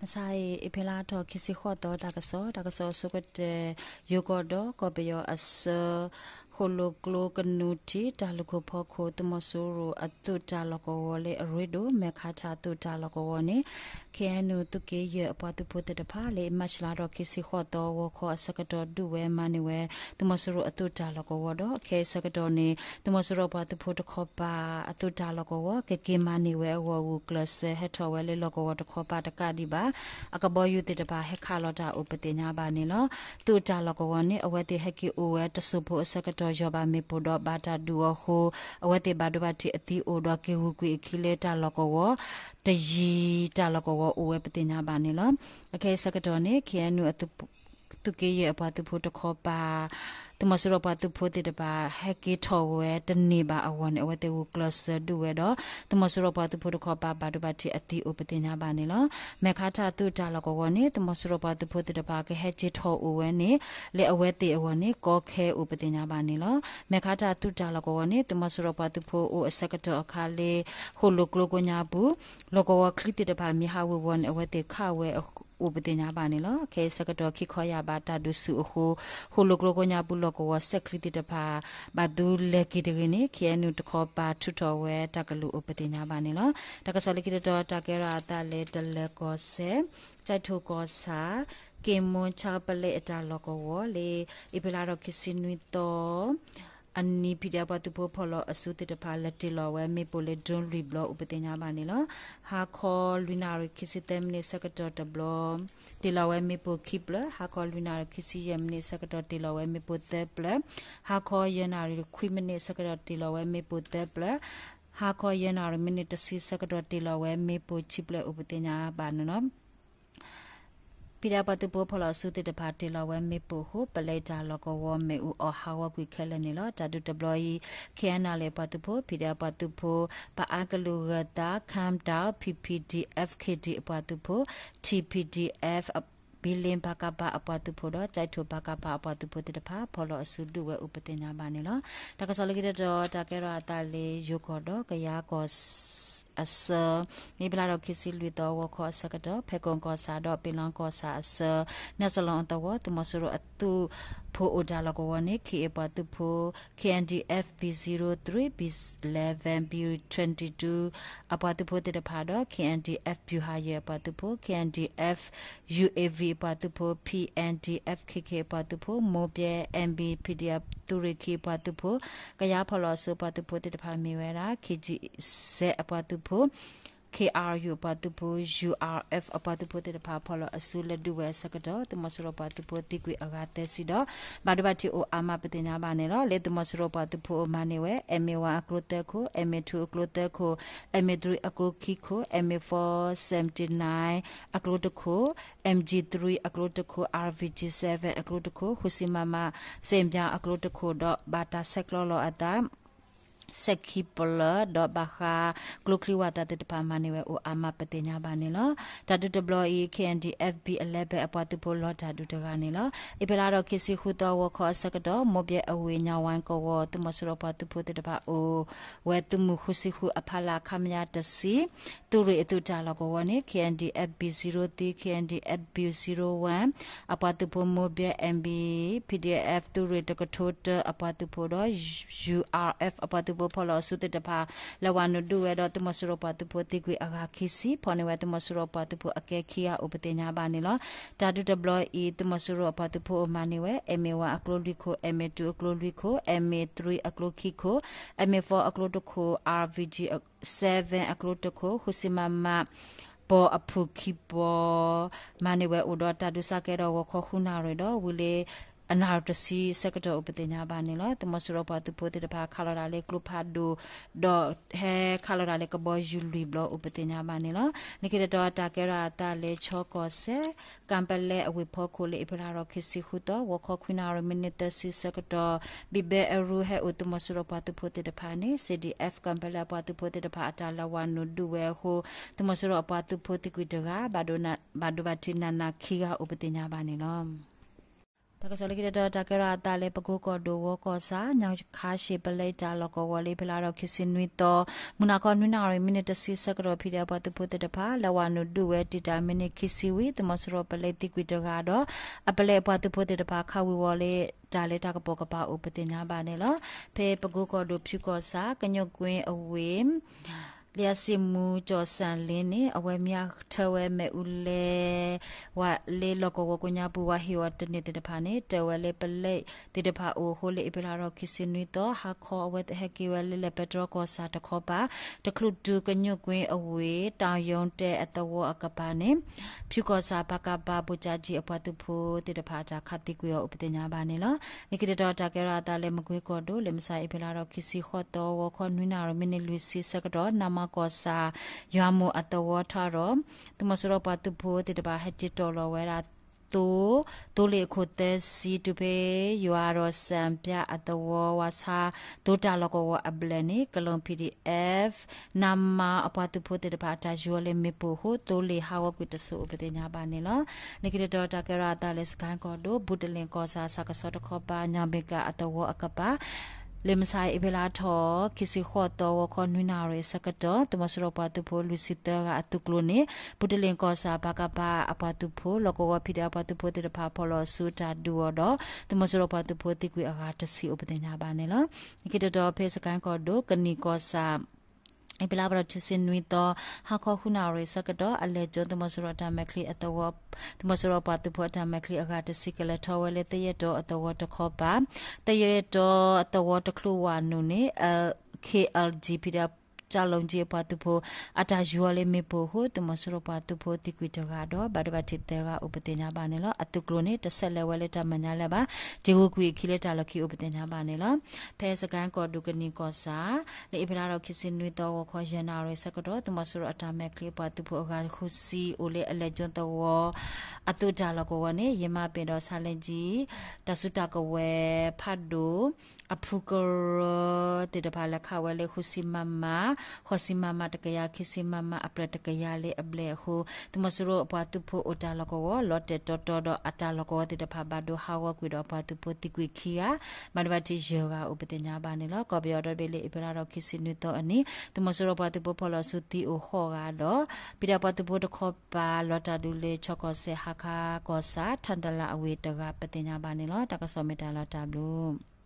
မဆါအံၤ အ့ဖြ့လါထီၣ်ခံဆံဃိးသီ တၢ်ကစီၣ်, တၢ်ကစီၣ်အဆိကတၢၢ်, ယိၤကီၢ်ဒီးကီၢ်ပယီၤအဆၢ ဃိၣ်လိာ်ကျိကနူၤထံး တၢ်လုၢ်ခိၣ်ဖီခိၣ် သုးမီၤစိရိၤအသုးတၢ်လီၢ်ကဝီၤလၢအရ့ဒိၣ် မဲၢ်ခါထၣ်သုးတၢ်လီၢ်ကဝီၤန့ၣ် ခ့ၣ်အဲၣ်ယူၣ် သုးက့ယဲၢ်အပှၤသုးဖိသ့ၣ်တဖၣ် လၢမၢ်ၡးလါထီၣ်ခံဆံဃိးသီ ဂီၤခီအဆၢကတီၢ်ဒုးဝဲမၤန့ၢ်ဝဲ သုးမီၤစိရိၤအသုးတၢ်လီၢ်ကဝီၤဒီး ခဲအံၤဆၢကတီၢ်န့ၣ် သုးမီၤစိရိၤပှၤသုးဖိတခီပၤ အသုးတၢ်လီၢ်ကဝီၤ ကက့ၤမၤန့ၢ်ဝဲအဂီၢ် ဂုာ်ကျဲးစၢးဟဲထီၣ်ဝဲလၢလီၢ်ကဝီၤတခီပၤတကးဒံးဘၣ် အကဘီယူၤသ့ၣ်တဖၣ်ဟဲခးလီၤတၢ်အိၣ်ပသ့ၣ်ညါဘၣ်န့ၣ်လီၤ. သုးတၢ်လီၢ်ကဝီၤန့ၣ် အဝဲသ့ၣ်ဟဲက့ၤအိၣ်ဝဲတစိၢ်ဖိအဆၢကတီၢ် ယီၢ်ဘၣ်မ့ၣ်ပိၢ်ဒီးဘၣ်တၢ်ဒုးအီၤအဃိ အဝဲသ့ၣ်ဘၣ်ဒိဘၣ်ထံးအသံအိၣ်ဒီးက့ၤဂုာ်ကွံာ်အခံလၢတၢ်လီၢ်ကဝီၤ တယံၤတၢ်လီၢ်ကဝီၤအိၣ်ဝဲပသ့ၣ်ညါဘၣ်န့ၣ်လီၤ. အခဲအံၤဆၢကတီၢ်န့ၣ် ခ့ၣ်အဲၣ်ယူၣ် သုးက့ယဲၢ်အပှၤသုးဖိတခီပၤ သုးမီၤစိရိၤပှၤသုးဖိသ့ၣ်တဖၣ် ဟဲက့ၤထီၣ်ဝဲတန့ၢ်ဘၣ်အဂီၢ်န့ၣ် အဝဲသ့ၣ်ဂုာ်ကျဲးစၢးဒုးဝဲဒီး သုးမီၤစိရိၤပှၤသုးဖိတခီပၤ ဘၣ်ဒိဘၣ်ထံးအသံအိၣ်ပသ့ၣ်ညါဘၣ်န့ၣ်လီၤ. မဲၢ်ခါထၣ်သုးတၢ်လီၢ်ကဝီၤန့ၣ် သုးမီၤစိရိၤပှၤသုးဖိသ့ၣ်တဖၣ် ကဟဲက့ၤထီၣ်အိၣ်ဝဲန့ၣ် လၢအဝဲသ့ၣ်အဂီၢ်န့ၣ် ကီခဲအိၣ်ပသ့ၣ်ညါဘၣ်န့ၣ်လီၤ. မဲၢ်ခါထၣ်သုးတၢ်လီၢ်ကဝီၤန့ၣ် သုးမီၤစိရိၤပှၤသုးဖိအိၣ်အဆၢကတီၢ်အခါလၢ ဃိၣ်လိာ်ကျိကိးညါပူၤ လီၢ်ကဝီၤချံသ့ၣ်တဖၣ်မ့ၢ်ဟးဝ့ၤဝီၤန့ၣ် အဝဲသ့ၣ်ခးဝဲအိၣ်ပသ့ၣ်ညါဘၣ်န့ၣ်လီၤ. ခဲအံၤဆၢကတီၢ်ခံခီယၢ်ဘၣ်တၢ်ဒုးဆူၣ်အဃိ ဃိၣ်လိာ်ကျိကိးညါပူၤလီၢ်ကဝီၤစဲးချံသ့ၣ်တဖၣ် ဘၣ်သုလဲၤက့ၤတဂ့ၤန့ၣ် ခ့ၣ်အဲၣ်ယူၣ်တခီပၤထုးထီၣ်ဝဲတၢ်ကလုၢ်အိၣ်ပသ့ၣ်ညါဘၣ်န့ၣ်လီၤ. တၢ်ကစီၣ်လၢခံတတီၤ တၢ်ကဲထီၣ်အသးလၢတလၢၤကီၢ်စဲၣ် ကၠဲးထိၣ်ကီၢ်ဆၣ် က့ၣ်မိၣ်ဆၣ်ပလဲအတၢ်လီၢ်ကဝီၤလၢ အ့ဖြ့လါထီၣ်ခံဆံနွံသီ အနံၤ ဖံးဒဲး အပှၤသုးဖိဖီၣ်လီၤအစုသ့ၣ်တဖၣ် လဲၤတ့ၢ်လီၤဝဲမ့ၣ်ပိၢ်လၢ drone လွံၢ်ဘျီအိၣ်ပသ့ၣ်ညါဘၣ်န့ၣ်လီၤ. ဟါခီလွံၢ်နၣ်ရံၣ်ခံဆံသၢမံးနံးဆၢကတီၢ်တဘျီ တ့ၢ်လီၤဝဲမ့ၣ်ပိၢ်ခံဖျၢၣ်, ဟါခီလွံၢ်နၣ်ရံၣ်ခံဆံယဲၢ်မံးနံးဆၢကတီၢ် တ့ၢ်လီၤဝဲမ့ၣ်ပိၢ်သၢဖျၢၣ်, ဟါခီယဲၢ်နၣ်ရံၣ်ခွံမံးနံးဆၢကတီၢ် တ့ၢ်လီၤဝဲမ့ၣ်ပိၢ်သၢဖျၢၣ်, ဟါခီယဲၢ်နၣ်ရံၣ်မံးနံးတဆံဆၢကတီၢ် တ့ၢ်လီၤဝဲမ့ၣ်ပိၢ်ခံဖျၢၣ်အိၣ်ပသ့ၣ်ညါဘၣ်န့ၣ်လီၤ. ဖံးဒဲး အပှၤသုးဖိဖီၣ်လီၤအစုသ့ၣ်တဖၣ် တ့ၢ်လီၤဝဲမ့ၣ်ပိၢ်အဃိ ပလဲတၢ်လီၢ်ကဝီၤမ့ၣ်အူအီၣ်ဟးဂီၤကွံာ်ခဲလၢာ်န့ၣ်လီၤ. တၢ်ဒုးတဘျီအံၤ ခ့ၣ်အဲၣ်ယူၣ် အပှၤသုးဖိ, ဖံးဒဲး အပှၤသုးဖိ, ပအါကလုာ်ဂၢၤသး Calm Down, P P D F K D အပှၤသုးဖိ, T P D F ဘံလ့ ပကဖ အပှၤသုးဖိဒီး ကၠဲးထိၣ် ပကဖ အပှၤသုးဖိသ့ၣ်တဖၣ် ဖီၣ်လီၤအစုဒုးဝဲအိၣ်ပသ့ၣ်ညါဘၣ်န့ၣ်လီၤ. တၢ်ကစီၣ်လၢခံတတီၤ တၢ်ကဲထီၣ်အသးလၢ ယိၤကီၢ်ဒီးကယၤကီၢ်အဆၢ အ့ဖြ့လါထီၣ်ခံဆံလွံၢ်သီ ဂီၤခီအဆၢကတီၢ် ဖဲကီၢ်ကီၢ်ဆၣ်ဒီး ပ့လီကီၢ်ဆၣ်အဆၢ မဲၢ်စလီအသဝီ သုးမီၤစိရိၤအသုးဖိအိၣ်တၢ်လီၢ်ကဝီၤန့ၣ် ခ့ၣ်အ့ၣ် အပှၤသုးဖိ K N D F B zero three, B eleven, B twenty-two အပှၤသုးဖိသ့ၣ်တဖၣ်ဒီး K N D F ဗျူဟာ ယဲၢ် အပှၤသုးဖိ, K N D F U A V အပှၤသုးဖိ, P N D F K K အပှၤသုးဖိ, မိၢ်ဘဲ M B P D F သုးရ့ၣ်ခံအပှၤသုးဖိ, ကယၤဖီၣ်လီၤအစုအပှၤသုးဖိသ့ၣ်တဖၣ်မ့ၢ်ဝဲဒၣ် K G Z အပှၤသုးဖိ K R U အပှၤသုးဖိ, U R F အပှၤသုးဖိသ့ၣ်တဖၣ် ဖီၣ်လီၤအစုလဲၤဒုးဝဲအဆၢကတီၢ် သုးမီၤစိရိၤပှၤသုးဖိသံကွံာ်အဂၤသၢဆံဒီး ဘၣ်ဒိဘၣ်ထံးအိၣ်အါမးပသ့ၣ်ညါဘၣ်န့ၣ်လီၤ. လၢသုးမီၤစိရိၤပှၤသုးဖိအမၤန့ၢ်ဝဲ M A one အကျိသၢခိၣ်, M A two အကျိသၢခိၣ်, M A three အကျိခံခိၣ်, M A four seventy-nine အကျိတခိၣ်, M G three အကျိတခိၣ်, R P G seven အကျိတခိၣ်, ဃုဆံ မမ စ့ၣ်ပၠါအကျိတခိၣ်ဒီး ဘၣ်တၢ်ဆဲးကျိးလီၤအသး စဲးခံပျၢၤဒီးဘၣ်ဃးကျိချံဝးသးသ့ၣ်တဖၣ်မၤန့ၢ်ဝဲအိၣ်အါမးပသ့ၣ်ညါဘၣ်န့ၣ်လီၤ. တၢ်ဒုးတဘျီအံၤ K N D F B eleven အပှၤသုးဖိလီၤတၢ်ဒုးတဂၤန့ၣ်လီၤ. အ့ဖြ့လါထီၣ်ခံဆံဃုသီ ဂီၤခီအဆၢကတီၢ် မိၢ်ဘဲအဝ့ၢ် ညဝိုင်း ကဝီၤ သုးမီၤစိရိၤပှၤသုးဖိသ့ၣ်တဖၣ်အိၣ်ဝဲသုးမုၢ်ဃုဆံဃုအဖီလာ် ခမရ တဆံ သုးရ့ၣ်အသုးတၢ်လီၢ်ကဝီၤန့ၣ် K N D F B zero three, K N D F B zero one အပှၤသုးဖိ မိၢ်ဘဲ M B P D F သုးရ့ၣ်တကထိတၢအပှၤသုးဖိဒီး U R F အပှၤသုးဖိဖီၣ်လီၤအစုသ့ၣ်တဖၣ် လဲၤဝးနုာ်ဒုးဝဲဒီး သုးမီၤစိရိၤပှၤသုးဖိသံကွံာ်အဂၤခံဆံ ဖီၣ်န့ၢ်ဝဲသုးမီၤစိရိၤပှၤသုးဖိအကဲခံဂၤအိၣ်ပသ့ၣ်ညါဘၣ်န့ၣ်လီၤ. တၢ်ဒုးတဘျီအံၤ သုးမီၤစိရိၤအပှၤသုးဖိအမၤန့ၢ်ဝဲ M A one အကျိလွံၢ်ခိၣ်, M A two အကျိလွံၢ်ခိၣ်, M A three အကျိခံခိၣ်, M A four အကျိတခိၣ်, R P G seven အကျိတခိၣ်, ဃုဆံ မမ ပီအဖုၣ်ခံပီ မၤန့ၢ်ဝဲအိၣ်ဒီးတၢ်ဒုးစးကဲဒီးဂီၤခီဃုနၣ်ရံၣ်ဒီး ဝံၤလၢ အနၣ်ရံၣ်တဆံဆၢကတီၢ်အိၣ်ပသ့ၣ်ညါဘၣ်န့ၣ်လီၤ. သုးမီၤစိရိၤပှၤသုးဖိသ့ၣ်တဖၣ်ခးလီၤတၢ်လၢကျိဖးဒိၣ် ဒီးဟဲခးလီၤတၢ်လၢကဘီယူၤလွံၢ်ဘျီအိၣ်ပသ့ၣ်ညါဘၣ်န့ၣ်လီၤ. လၢခံတတီၤတၢ်ကဲထီၣ်အသးလၢ ခၠီကီၢ်စဲၣ် ကၣ်ပလဲအဝ့ၢ်ဖီခိၣ်လၢ အ့ဖြ့လါထီၣ်ခံဆံဃုသီ ဂီၤခီခွံနၣ်ရံၣ်မံးနံးသၢဆံဆၢကတီၢ် ဘံၣ်ဘဲအရူဟဲအိၣ်သုးမီၤစိရိၤပှၤသုးဖိသ့ၣ်တဖၣ်န့ၣ် C D F ကၣ်ပလဲအပှၤသုးဖိသ့ၣ်တဖၣ်အတၢ်လဲၤဝးနုာ်ဒုးဝဲအဃိ သုးမီၤစိရိၤအပှၤသုးဖိသံကွံာ်တဂၤ ဘၣ်ဒိဘၣ်ထံးနးနးခံဂၤအိၣ်ပသ့ၣ်ညါဘၣ်န့ၣ်လီၤ. တၢ်ကစီၣ်လၢခံတတီၤ တၢ်ကဲထီၣ်အသးလၢ ပကိကီၢ်ဒိၣ်ဝီကီၢ်ဆၣ် ညါခါရှ့ၣ်ပလဲတၢ်လီၢ်ကဝီၤလၢ အ့ဖြ့လါထီၣ်ခံဆံနွံသီ မုၢ်နၤခီနွံနၣ်ရံၣ် မံးနံးတဆံဆၢကတီၢ် ဖံးဒဲးအပှၤသုးဖိသ့ၣ်တဖၣ် လဲၤဝးနုာ်ဒုးဝဲတံာ်တာ် မံးနံးခံဆံဝံၤ သုးမီၤစိရိၤပလဲသံကွံာ်တဂၤဒီး အပလဲအပှၤသုးဖိသ့ၣ်တဖၣ် ခးဝံၤဝီၤလၢ တၢ်လၢတၢ်ကပိာ်ကပၤအိၣ်ပသ့ၣ်ညါဘၣ်န့ၣ်လီၤ. ဖဲပကိကီၢ်ဒိၣ်ဖၠူကီၢ်ဆၣ် ကညိၣ်ကွ့အဝ့ၢ် လံာ်စံၣ်မူကၠီၣ်စၣ်လ့န့ၣ် အဝဲမ့ၢ်အထၢဝဲမ့ၣ်အူလဲ ဝဲလၢလီၢ်ကဝီၤကိးညါပူၤ ဝးဟ့ၣ်ဝီၤတန့ၢ်သ့ၣ်တဖၣ်န့ၣ် တၢၢ်ဝဲလၢပလဲသ့ၣ်တဖၣ်အိၣ်အဃိ လၢအ့ဖြ့လါထီၣ်ခံဆံနွံသီ ဟါခီအဝဲဟဲက့ၤဝဲလၢလဲၤပဲတြီကီၢ်ဆၣ်တခီပၤ တချုးတုၤကညိၣ်ကွ့အဝ့ၢ် တၢ်ယီၤတဲအသဝီအကပၤန့ၣ် ဖၠူကီၢ်ဆၣ် ပကဖ ဘိၣ်ကၠးကၠံအပှၤသုးဖိသ့ၣ်တဖၣ်အတၢ်ခးသံကွံာ်အီၤအိၣ်ပသ့ၣ်ညါဘၣ်န့ၣ်လီၤ. လၢခံတတီၤ တၢ်ကဲထီၣ်အသးလၢ မကွ့ကီၢ်ဒိၣ် လၢမုၢ်ဆါအ့ဖြ့လါထီၣ် ခံဆံဃိးသီ ဂီၤခီနွံနၣ်ရံၣ် မံးနံးလွံၢ်ဆံဆၢကတီၢ် နမကီၢ်ဆၣ် ယွၤမိၢ်အသဝီထီၣ်ဒီး သုးမီၤစိရိၤပှၤသုးဖိသ့ၣ်တဖၣ် ဟဲက့ၤတီၢ်လီၤဝဲဒၣ် သိ သိလ့ၣ်အခိၣ်သၢဆံ တုၤဖဲယွၤဒီးစၣ်ပၠၣ်အသဝီ ဝါဆါ သိတၢ်လီၢ်ကဝီၤအဘျဲၣ်န့ၣ် ကလုာ် ပီၣ်ဒံၣ်အဲၣ်ဖၣ် နမ အပှၤသုးဖိသ့ၣ်တဖၣ် အတၢ်ယီၤလၢမ့ၣ်ပိၢ်အဃိ သိလ့ၣ်ဟးဂီၤကွံာ်တစိၤအိၣ်ပသ့ၣ်ညါဘၣ်န့ၣ်လီၤ. လၢခံတတီၤ တၢ်ကဲထီၣ်အသးလၢ စကဲၣ်ကီၢ်ဒိၣ် ဘူးတလ့ၣ်ကီၢ်ဆၣ် ဆၣ်ကဆီတခီပၤ ညၣ်ဘ့ၣ်ကၣ်အသဝီအကပၤ လၢမုၢ်ဆါအ့ဖြ့လါထီၣ် ခံဆံဃိးသီ ဂီၤခီနွံနၣ်ရံၣ်အဆၢကတီၢ် သုးမီၤစိရိၤပှၤသုးဖိလွံၢ်ဆံသၢဂၤအသုးကျိၤန့ၣ် ဘူးတလ့ၣ်ကီၢ်ဆၣ် ပကဖ အပှၤသုးဖိ လီၢ်ကဝီၤဖံးဒဲးအပှၤသုးဖိသ့ၣ်တဖၣ် ဖီၣ်လီၤဆူတၢ်ဒုးအီၤဒီး သုးမီၤစိရိၤပှၤသုးဖိသံကွံာ်အဂၤတဆံအိၣ်ပသ့ၣ်ညါဘၣ်န့ၣ်လီၤ. လၢခံတတီၤ ဖဲစကဲၣ်ကီၢ်ဒိၣ် ကနံၣ်ကီၢ်ဆၣ် အ့ဖြ့လါထီၣ်ခံဆံနွံသီ ဟါခီဃုနၣ်ရံၣ်အဆၢကတီၢ် အလဲၤကၠိသုးမီၤစိရိၤအတၢ်မဲာ်ချံအသဝီ သုးမီၤစိရိၤပှၤသုးဖိအတၢ်မဲာ်ချံအဂၤတဆံ ကလဲၤထီၣ်ဝဲလၢသယဲၢ်တီၤအသဝီတခီပၤ သယဲၢ်တီၤအသဝီတချုးဝးနုာ်န့ၣ် ခ့ၣ်အဲလ်ကၠံ ဖံးဒဲး ကၠၣ်လိၣ်ကၠံအပှၤသုးဖိ အတၢ်ယီၤလၢမ့ၣ်ပိၢ်အဃိ သုးမီၤစိရိၤပှၤသုးဖိသံကွံာ်တဂၤဒီး ဘၣ်ဒိဘၣ်ထံးသၢဂၤအိၣ်ပသ့ၣ်ညါဘၣ်န့ၣ်လီၤ. အသုးကျိၤန့ၣ် တဆဲးလဲၤဝဲလၢတၢ်မဲာ်ညါလၢၤဘၣ် က့ၤဂုာ်ကွံာ်အခံလၢတၢ်လီၢ်ခံအိၣ်ပသ့ၣ်ညါဘၣ်န့ၣ်လီၤ. ဖဲစကဲၣ်ကီၢ်ဒိၣ် ကနံၣ်ကီၢ်ဆၣ် လၢအ့ဖြ့လါထီၣ်ခံဆံနွံသီ ဂီၤခီယဲၢ်နၣ်ရံၣ်အဆၢကတီၢ် သုးမီၤစိရိၤအတၢ်မဲာ်ချံအပှၤသုးဖိအဂၤဃုဆံအိၣ်လၢအလဲၤကၠိသဝီ အသုးတၢ်လီၢ်ကဝီၤန့ၣ် ယမၤပ့ၤဒီးဆါလဲကၠံ တၢ်စုတၢ်ကဝဲၤဖးဒိၣ် အဖုကရၢသ့ၣ်တဖၣ် လဲၤခးဝဲလၢဃုဆံမမ, ဃိးဆံမမတကယၤ, ခံဆံမမအဖျၢၣ်တကယၤလၢအဘျဲၣ်အဃိ သုးမီၤစိရိၤအပှၤသုးဖိအိၣ်တၢ်လီၢ်ကဝီၤ လီၤတဲာ်တီတီဒီးအတၢ်လီၢ်ကဝီၤသ့ၣ်တဖၣ် ဘၣ်ဒိဟးဂီၤကွံာ်ဒီးအပှၤသုးဖိသံကွံာ်ခံဂၤ, ဘၣ်ဒိဘၣ်ထံးယဲၢ်ဂၤအိၣ်ပသ့ၣ်ညါဘၣ်န့ၣ်လီၤ. ကီၢ်ပယီၤဒီဘ့ၣ်လၢအ့ဖြ့လါထီၣ်ခံဆံနွံသီအနံၤ သုးမီၤစိရိၤပှၤသုးဖိဖီၣ်လီၤဆူသံအိၣ်ဃိးဂၤဒီး ဖံးဒဲးပှၤသုးဖိတခီပၤ လီၤတၢ်ဒုးလၢ ခၠီကီၢ်စဲၣ် ဟါခါကီၢ်ဆၣ် ထၣ်တလးအဝ့ၢ်တဂၤပသ့ၣ်ညါဘၣ်န့ၣ်လီၤ. တၢ်ကစီၣ်မ့ၢ်တၢ်လီၤတၢ်ဘျုး